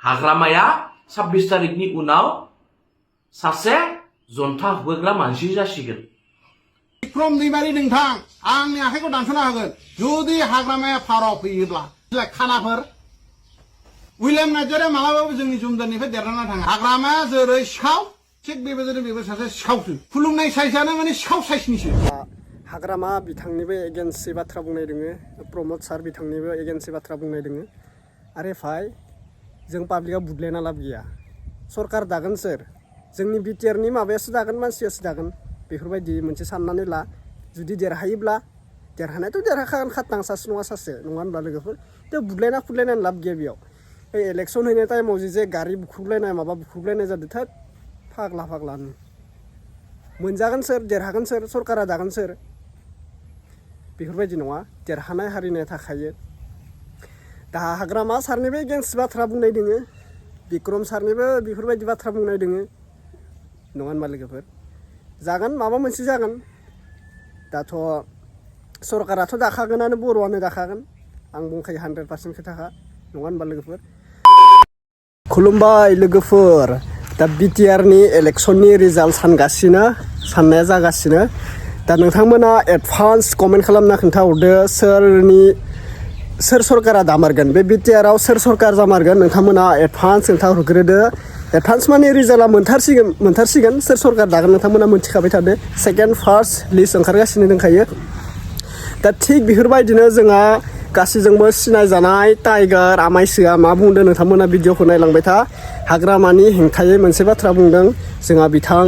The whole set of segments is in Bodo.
हाग्रामाया 26 तारिखनि उनाव सासे जनथा होग्रा मानसि जासिगोन। बिक्रम दैमारि नोंथां आंनि आखाइखौ दानस'ना होगोन जुदि हाग्रामाया फाराव फैयोब्ला खानाफोर उइलियाम नार्जारिया मालाबाबो जोंनि जुमदारनिफ्राय देरनानै थाङा। हाग्रामाया जेरै सिखाव थिग बेबायदिनो बेबो सासे सिखावसो। खुलुमनाय साइसआनो माने सिखाव साइसनिसो। हाग्रामा बिथांनिबो एगेन्सि बाथ्रा बुंनाय दोङो, प्रमद सार बिथांनिबो एगेन्सि बाथ्रा बुंनाय दोङो। आरो फाय जों पाब्लिकआ बुदलायना लाब गैया। सरकार दागोन सोर? जोंनि बिटिआरनि माबायासो दागोन, मानसियासो दागोन। बेफोरबायदि मोनसे साननानै ला। जुदि देरहायोब्ला देरहानायाथ' देरहाखागोन खाथां सासे नङा सासे नङा होनब्ला लोगोफोर। थ' बुदलायनानै लाब गैया बेयाव। बे इलेक्सन हैनाय टाइमाव जे गारि बुख्रुबलायनाय माबा बुख्रुबलायनाय जादों थोद फाग्लानो। मोनजागोन सोर? देरहागोन सोर? सरकारा दागोन सोर? बेफोरबायदि नङा। देरहानाय हारिनाया थाखायो। दा हाग्रामा सारनिबो एगेन्स्ट बाथ्रा बुंनाय दोङो, बिक्रम सारनिबो बेफोरबायदि बाथ्रा बुंनाय दोङो नङा होनबा लोगोफोर। जागोन माबा मोनसे जागोन। दाथ' सरकाराथ' दाखागोनानो, बर'आनो दाखागोन। आं बुंखायो 100% खोथाखा नङा होनबा लोगोफोर। खुलुमबाय लोगोफोर। दा बिटिआरनि इलेक्सननि रिजाल्ट साननाया जागासिनो। दा नोंथांमोना एडभान्स कमेन्ट खालामना खोन्थाहरदो सोर सरकारा दामारगोन। बे बिटिआरआव सोर सरकार जामारगोन नोंथांमोना एडभान्स खोन्थाहरग्रोदो। एडभान्स माने रिजाल्टआ मोनथारसिगोन सोर सरकार दागोन नोंथांमोना मोनथिखाबाय थादो। सेकेन्ड फार्स्ट लिस्ट ओंखारगासिनो दंखायो। दा थिग बेफोरबायदिनो जोंहा गासैजोंबो सिनायजानाय टाइगार आमायसोआ मा बुंदों नोंथांमोना भिडिअखौ नायलांबाय था। हाग्रामानि हेंथायै मोनसे बाथ्रा बुंदों। जोंहा बिथां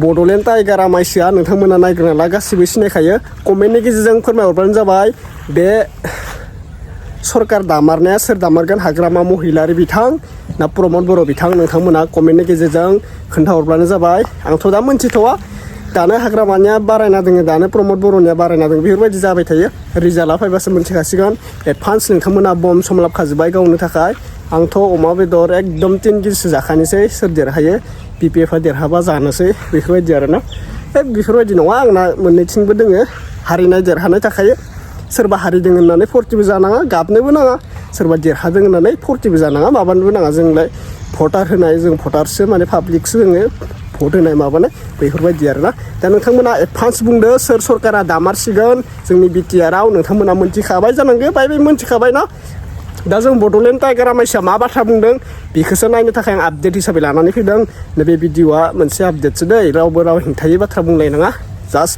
बड'लेण्ड टाइगार आमायसोआ नोंथांमोना नायग्रोना ला, गासिबो सिनायखायो। कमेन्टनि गेजेरजों फोरमायहरबानो जाबाय बे सरकार दामारनाया सोर दामारगोन, हाग्रामा महिलारि बिथां ना प्रमद बर' बिथां। नोंथांमोना कमेन्टनि गेजेरजों खोन्थाहरब्लानो जाबाय। आंथ' दा मोनथिथ'वा। दानो हाग्रामानिया बारायना दोङो, दानो प्रमद बर'निया बारायना दोङो। बेफोरबायदि जाबाय थायो। रिजाल्टआ फैबासो मोनथिखासिगोन। एडभान्स नोंथांमोना बम समलाबखाजोब्बाय गावनो थाखाय। आंथ' अमा बेदर एकदम 3 केजिसो जाखानोसै। सोर देरहायो? बिपिएफआ देरहाबा जानोसै बेफोरबायदि आरोना। बेफोरबायदि नङा, आंना मोननैथिंबो दोङो। हारिनाय देरहानाय थाखायो। सोरबा हारिदों होननानै फर्टिबो जानाङा, गाबनोबो नाङा। सोरबा देरहादों होननानै फर्टिबो जानाङा, माबानोबो नाङा। जोंलाय भटार होनाय, जों भटारसो माने पाब्लिकसो जोङो भट होनाय माबानाय बेफोरबायदि आरोना। दा नोंथांमोना एडभान्स बुंदो सोर सरकारा दामारसिगोन जोंनि बिटिआरआव। नोंथांमोना मोनथिखाबाय जानांगौ, बाय मोनथिखाबायना। दा जों बड'लेण्ड टाइगार आमायसोआ मा बाथ्रा बुंदों बेखौसो नायनो थाखाय आं आपडेट हिसाबै लानानै फैदों। नैबे भिडिअआ मोनसे आपडेटसो दै, रावबो हेंथायै बाथ्रा बुंलायनाङा। जास्ट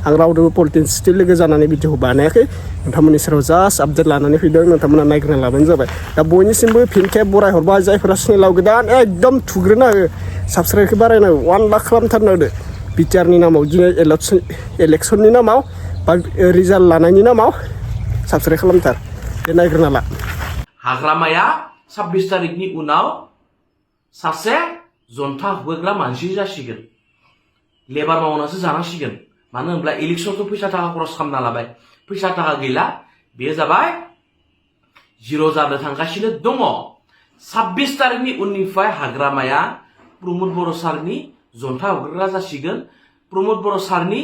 आं रावदोबो पलिटिक्सनि लोगो जानानै भिडिअखौ बानायाखै। नोंथांमोननि सेराव जास्ट आपडेट लानानै फैदों। नोंथांमोना नायग्रोना लाबानो जाबाय। दा बयनिसिमबो फिन खेब बरायहरबाय। जायफोरा चेनेलाव गोदान एकदम थुग्रोना हो, साबस्क्राइबखौ बारायना हो, 1 लाख खालामथारना होदो। बिटिआरनि नामाव दिनै इलेक्सननि नामाव बा रिजाल्ट लानायनि नामाव साबस्क्राइब खालामथार। दे नायग्रोना ला। हाग्रामाया 26 तारिखनि उनाव सासे जनथा होग्रा मानसि जासिगोन। लेबार मावनासो जानांसिगोन। मानो होनब्ला इलेक्सनखौ फैसा थाखा खरस खालामना लाबाय, फैसा थाखा गैला। बेयो जाबाय जिर' जानो थांगासिनो दङ। 26 तारिखनि उननिफ्राय हाग्रामाया प्रमद बर' सारनि जनथा होग्रा जासिगोन। प्रमद बर' सारनि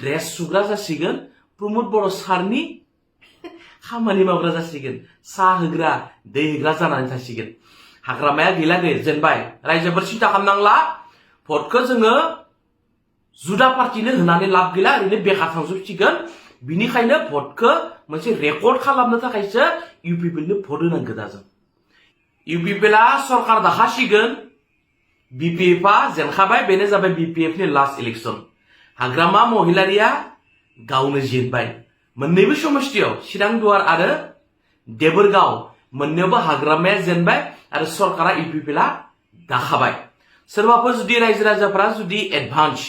ड्रेस सुग्रा जासिगोन। प्रमद बर' सारनि खामानि मावग्रा जासिगोन। साहा होग्रा, दै होग्रा जानानै थासिगोन। हाग्रामाया गैला दे जेनबाय। रायजोफोर सिन्था खालामनांला। भटखौ जोङो जुदा पार्टिनो होनानै लाब गैला, ओरैनो बेकार थांजोबसिगोन। बिनिखायनो भटखौ मोनसे रेकर्ड खालामनो थाखायसो इउपिपिएलनो भट होनांगौ दा जों। इउपिपिएलआ सरकार दाखासिगोन। बिपिएफआ जेनखाबाय। बेनो जाबाय बिपिएफनि लास्ट इलेक्सन। हाग्रामा महिलारिया गावनो जेनबाय। मोननैबो समस्थियाव चिरांदुवार आरो देबोरगाव मोननैयावबो हाग्रामाया जेनबाय आरो सरकारा इउपिपिएलआ दाखाबाय। सोरबाफोर जुदि रायजो राजाफ्रा जुदि एडभान्स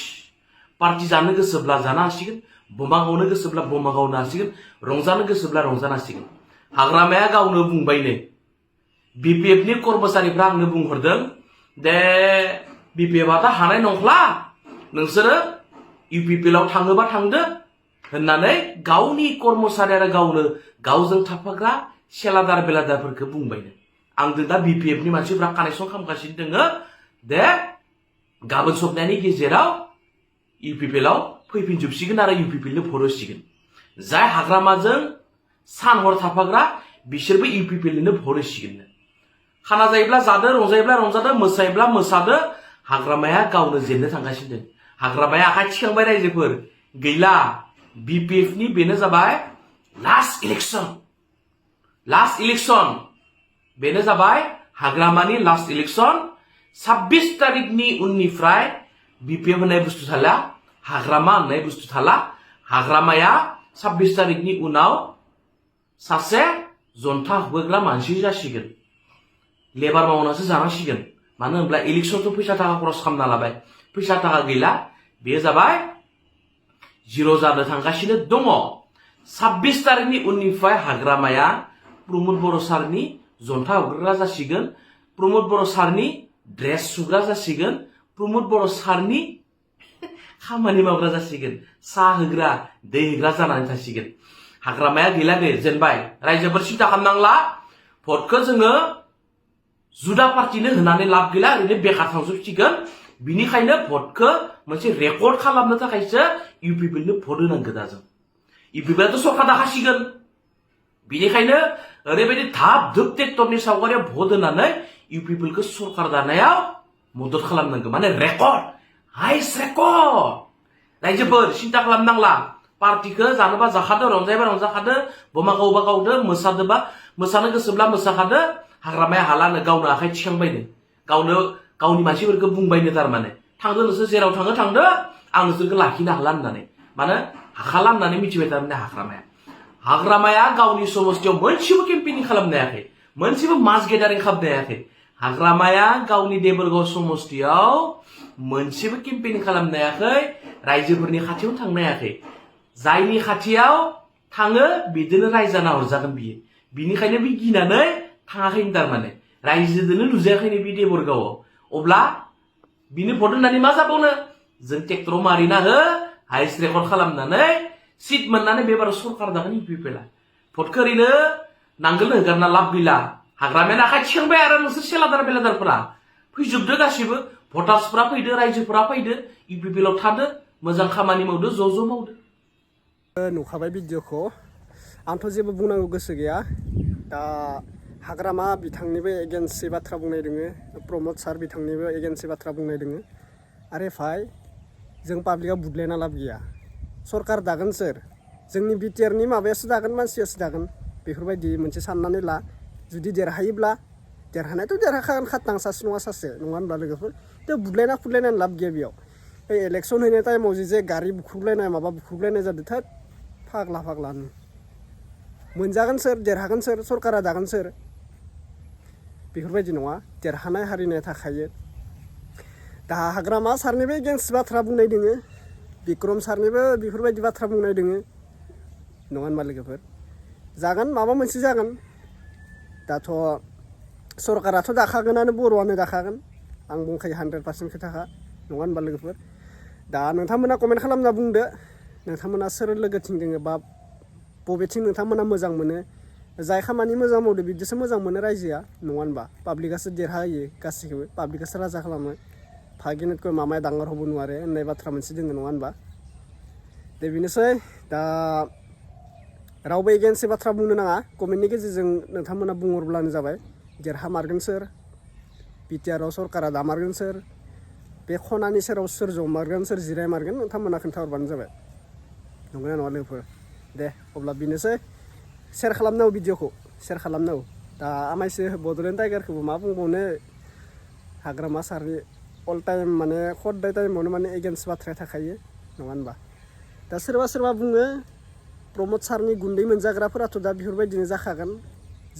पार्टि जानो गोसोब्ला जानो हासिगोन, बमा गावनो गोसोब्ला बमा गावनो हासिगोन, रंजानो गोसोब्ला रंजानो हासिगोन। हाग्रामाया गावनो बुंबायनो, बिपिएफनि कर्मचारिफ्रा आंनो बुंहरदों दे बिपिएफआथ' हानाय नंला, नोंसोरो इउपिपिएलआव थाङोबा थांदो होननानै गावनि कर्मचारि आरो गावजों थाफाग्रा सेलादार बेलादारफोरखौ बुंबायनो। आंजों दा बिपिएफनि मानसिफ्रा कानेक्सन खालामगासिनो दोङो दे गाबोन सप्ताहनि गेजेराव इउपिपिएलआव फैफिनजोबसिगोन आरो इउपिपिएलनो भट होसिगोन। जाय हाग्रामाजों सान हर थाफाग्रा बिसोरबो इउपिपिएलनो भट होसिगोन। खाना जायोब्ला जादो रंजायोब्ला रंजादो मोसायोब्ला मोसादो हाग्रामाया गावनो जेननो थांगासिनो दं हाग्रामाया आखाइ थिखांबाय रायजोफोर गैला BPF नि बेनो जाबाय लास्ट इलेक्शन बेनो जाबाय हाग्रामानि लास्ट इलेक्शन 26 तारिखनि उननिफ्राय BPF होननाय बुस्थु थाला हाग्रामा होननाय बुस्थु थाला हाग्रामाया 26 तारिखनि उनाव सासे जनता होग्रा मानसि जासिगोन लेबार मावनासो जानांसिगोन मानो होनब्ला इलेक्शनथ' फैसा थाखा खरस खालामना लाबाय फैसा थाखा गैला बेयो जाबाय जिर' जानो थांगासिनो दङ 26 तारिखनि उननिफ्राय हाग्रामाया प्रमोद बर' सारनि जनता होग्रा जासिगोन प्रमोद बर' सारनि ड्रेस सुग्रा जासिगोन प्रमोद बर' सारनि खामानि मावग्रा जासिगोन साहा होग्रा दै होग्रा जानानै थासिगोन हाग्रामाया गैला दे जेनबाय रायजोफोर सिन्था खालामनांला भटखौ जोङो जुदा पार्टिनो होनानै लाब गैला ओरैनो बेकार थांजोबसिगोन बिनिखायनो भटखौ मोनसे रेकर्ड खालामनो थाखायसो इउपिपिएलनो भट होनांगौ दा जों इउपिपिएलआथ' सरकार दाखासिगोन बिनिखायनो ओरैबायदि धाब धुब ट्रेक्टरनि सावगारियाव भट होनानै इउपिपिएलखौ सरकार दानायाव मदद खालामनांगौ माने रेकर्ड हाइस रेकर्ड रायजोफोर सिन्था खालामनांला पार्टिखौ जानोबा जाखादो रंजायोबा रंजाखादो बमा गावबा गावदो मोसादोबा मोसानो गोसोब्ला मोसाखादो हाग्रामाया हालानो गावनो आखाइ थिखांबायनो गावनो गावनि मानसिफोरखौ बुंबायनो थारमाने थांदो नोंसोर जेराव थांदो आं नोंसोरखौ लाखिनो हाला होननानै माने हाखाला होननानै मिथिबाय थारमाने हाग्रामाया गावनि समस्थियाव मोनसेबो केम्पेनिं खालामनो हायाखै मोनसेबो मास गेदारिं खालामनो हायाखै हाग्रामाया गावनि देबरगाव समस्थियाव मोनसेबो केम्पेनिं खालामनो हायाखै रायजोफोरनि खाथियाव थांनो हायाखै जायनि खाथियाव थाङो बिदिनो रायजाना हरजागोन बियो बिनिखायनो बि गिनानै थाङाखैनो थारमाने रायजोदोनो नुजायाखैनो बि देबरगावआव अब्ला बिनो भट होननानै मा जाबावनो जों ट्रेक्टराव मारिना हो हाइस रेकर्ड खालामनानै सिट मोननानै बेबाराव सरकार दागोन इउपिपिएलआ भटखौ ओरैनो नांगोल होगारना लाब गैला हाग्रामायानो आखाइ थिखांबाय आरो नोंसोर सेलादार बेलादारफोरा फैजोबदो गासिबो भटार्सफोरा फैदो रायजोफोरा फैदो इउपिपिएलआव थादो मोजां खामानि मावदो ज' मावदो नुखाबाय भिडिअखौ आंथ' जेबो बुंनांगौ गोसो गैया दा हाग्रामा बिथांनिबो एगेन्सै बाथ्रा बुंनाय दोङो प्रमोद सार बिथांनिबो एगेन्सै बाथ्रा बुंनाय दोङो आरो फाय जों पाब्लिकआ बुदलायना लाब गैया सरकार दागोन सोर जोंनि बिटिआरनि माबायासो दागोन मानसियासो दागोन बेफोरबायदि मोनसे साननानै ला जुदि देरहायोब्ला देरहानायाथ' देरहाखागोन खाथां सासे नङा सासे नङा होनब्ला लोगोफोर थ' बुदलायनानै लाब गैया बेयाव बे इलेक्सन हैनाय टाइमाव जे गारि बुख्रुबलायनाय माबा बुख्रुबलायनाय जादों थोद फाग्लानो मोनजागोन सोर देरहागोन सोर सरकारा दागोन सोर बेफोरबायदि नङा देरहानाय हारिनाय थाखायो दा हाग्रामा सारनिबो एगेन्स्ट बाथ्रा बुंनाय दोङो बिक्रम सारनिबो बेफोरबायदि बाथ्रा बुंनाय दोङो नङा होनबा लोगोफोर जागोन माबा मोनसे जागोन दाथ' सरकाराथ' दाखागोनानो बर'आनो दाखागोन आं बुंखायो 100% खोथाखा नङा होनबा लोगोफोर दा नोंथांमोना कमेन्ट खालामना बुंदो नोंथांमोना सोर लोगोथिं दोङो बा बबेथिं नोंथांमोना मोजां मोनो जाय खामानि मोजां मावदो बिदिसो मोजां मोनो रायजोआ नङा होनबा पाब्लिकआसो देरहायो गासैखौबो पाब्लिकआसो राजा खालामो फागिनतखौ मामाया डांगर हबो नुवारे होननाय बाथ्रा मोनसे दोङो नङा होनबा दे बेनोसै दा रावबो एगेन्सै बाथ्रा बुंनो नाङा कमेन्टनि गेजेरजों नोंथांमोना बुंहरब्लानो जाबाय देरहामारगोन सोर बिटिआरआव सरकारा दामारगोन सोर बे खनानि सेराव सोर जमारगोन सोर जिरायमारगोन नोंथांमोना खोन्थाहरबानो जाबाय नंगौना नङा लोगोफोर दे अब्ला बेनोसै शेयार खालामनांगौ भिडिअखौ शेयार खालामनांगौ दा आमाइसो बड'लेण्ड टाइगारखौबो मा बुंबावनो हाग्रामा सारनि अल टाइम माने हदाय टाइमावनो माने एगेन्स्ट बाथ्राया थाखायो नङा होनबा दा सोरबा बुङो प्रमोद सारनि गुन्दै मोनजाग्राफोराथ' दा बेफोरबायदिनो जाखागोन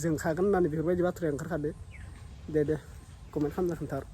जोंखागोन होननानै बेफोरबायदि बाथ्राया ओंखारखादो दे कमेन्ट खालामना खोन्थाहर